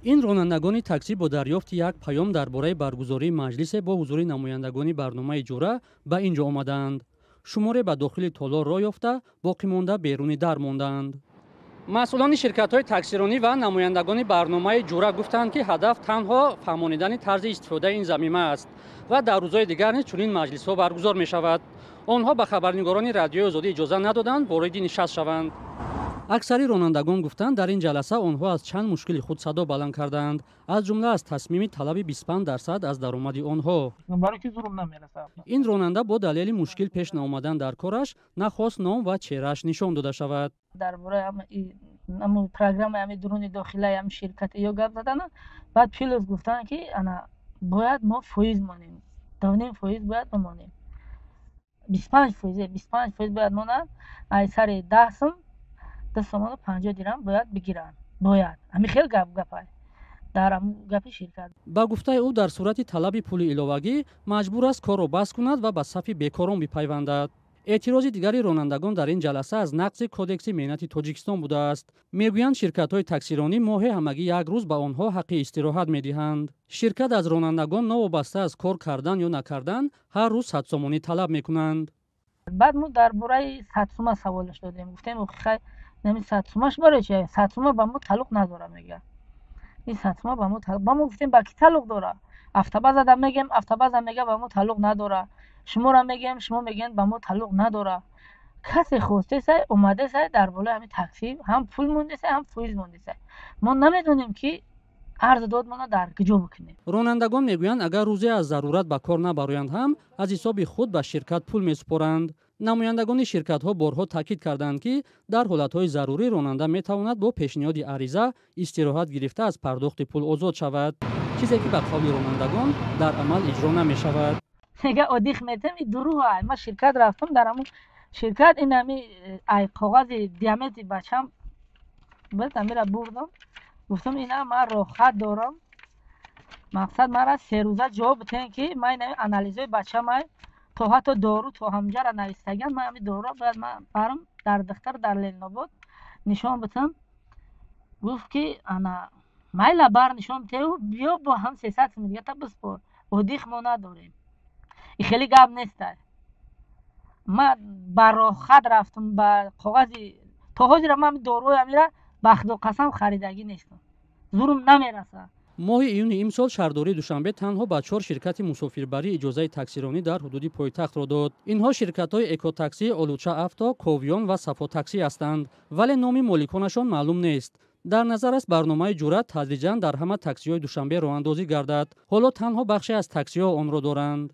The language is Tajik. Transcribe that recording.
Ин ронандагони таксӣ бо дарёфти як паём дар бораи баргузории маҷлисе бо ҳузури намояндагони барномаи «Ҷура» ба ин ҷо омадаанд. Шуморе ба дохили толор роҳ ёфта, боқимонда беруни дар мондаанд. Масъулони ширкатҳои таксиронӣ ва намояндагони барномаи «Ҷура» гуфтанд, ки ҳадаф танҳо фаҳмонидани тарзи истифодаи ин замима аст ва дар рӯзҳои дигар низ чунин маҷлисҳо баргузор мешавад. Онҳо ба хабарнигорони Радиои Озодӣ иҷоза надоданд вориди нишаст шаванд. Аксари ронандагон гуфтанд, дар ин ҷаласа онҳо аз чанд мушкили худ садо баланд кардаанд, аз ҷумла аз тасмими талаби 25% аз даромади онҳо. Ин ронанда бо далели мушкил пеш наомадан дар кораш нахост ном ва чеҳрааш нишон дода шавад. Дар бораи программаи ҳами дуруни дохилаи ҳами ширкати ё гап задана, баъд плюс гуфтанд, ки ана бояд мо фоиз монем, 2,5% бояд бимонем, 25%, 25% бояд монанд. Ай сари 10 сум 2 сомону 50 дирам бояд бигиранд. Бояд ҳами хел гап гапай дар гапи ширкат. Ба гуфтаи ӯ, дар сурати талаби пули иловагӣ маҷбур аст корро баст кунад ва ба сафи бекорон бипайвандад. Эътирози дигари ронандагон дар ин ҷаласа аз нақзи Кодекси меҳнати Тоҷикистон будааст. Мегӯянд, ширкатҳои таксиронӣ моҳе ҳамагӣ як рӯз ба онҳо ҳаққи истироҳат медиҳанд. Ширкат аз ронандагон новобаста аз кор кардан ё накардан ҳар рӯз 100 сомонӣ талаб мекунанд. Баъд мо дар бораи 100 сума саволаш додем, гуфтем: «Хай, нами 100 сумаш барои чи? 100 сума ба мо тааллуқ надорад», мегӯяд. Ин 100 сума ба мо, ба мо гуфтем, ба кӣ тааллуқ дорад? Автобазада мегем, автобаза мега, ба мо тааллуқ надорад. Шуморо мегем, шумо мегӯянд, ба мо тааллуқ надорад. Касе хостесай, омадесай, дар болои ҳамин таксӣ ҳам пул мондесай, ҳам фоиз мондесай. Мо намедонем, ки арзу додмона дар куҷо бикунем. Ронандагон мегӯянд, агар рӯзе аз зарурат ба кор набароянд ҳам, аз ҳисоби худ ба ширкат пул месупоранд. Намояндагони ширкатҳо борҳо таъкид карданд, ки дар ҳолатҳои зарурӣ ронанда метавонад бо пешниҳоди ариза истироҳат гирифта, аз пардохти пул озод шавад, чизе ки, ба қавли ронандагон, дар амал иҷро намешавад. Мега, отдых метем. И дурӯғ. Ма ширкат рафтам, дар ҳамун ширкат ин ҳами ай коғази диамети бачам буд, амира бурдам, гуфтам: «Ина ман роҳхат дорам, мақсад мара 3 рӯза ҷавоб битен, ки ман ин анализои бачамай, то ҳатто дору то ҳамҷара навистагиан, ман ҳами доруро бояд ман барам дар духтар дар Ленинобод нишон битам». Гуфт, ки ана майла, бар нишон битеу биё, бо ҳам 300 сум дигата биспор, отдых мо надорем. И хеле гап нестай. Ман ба роҳхат рафтам, ба коғази то ҳозира ман доруи амира, ба Худо қасам, харидагӣ нестам, зурум намерасад. Моҳи июни имсол шаҳрдории Душанбе танҳо ба чор ширкати мусофирбарӣ иҷозаи таксиронӣ дар ҳудуди пойтахтро дод. Инҳо ширкатҳои «Экотаксӣ», «Олуча Авто», «Ковиён» ва «Сафотаксӣ» ҳастанд, вале номи моликонашон маълум нест. Дар назар аст, барномаи «Ҷура» тадриҷан дар ҳама таксиҳои Душанбе роҳандозӣ гардад. Ҳоло танҳо бахше аз таксиҳо онро доранд.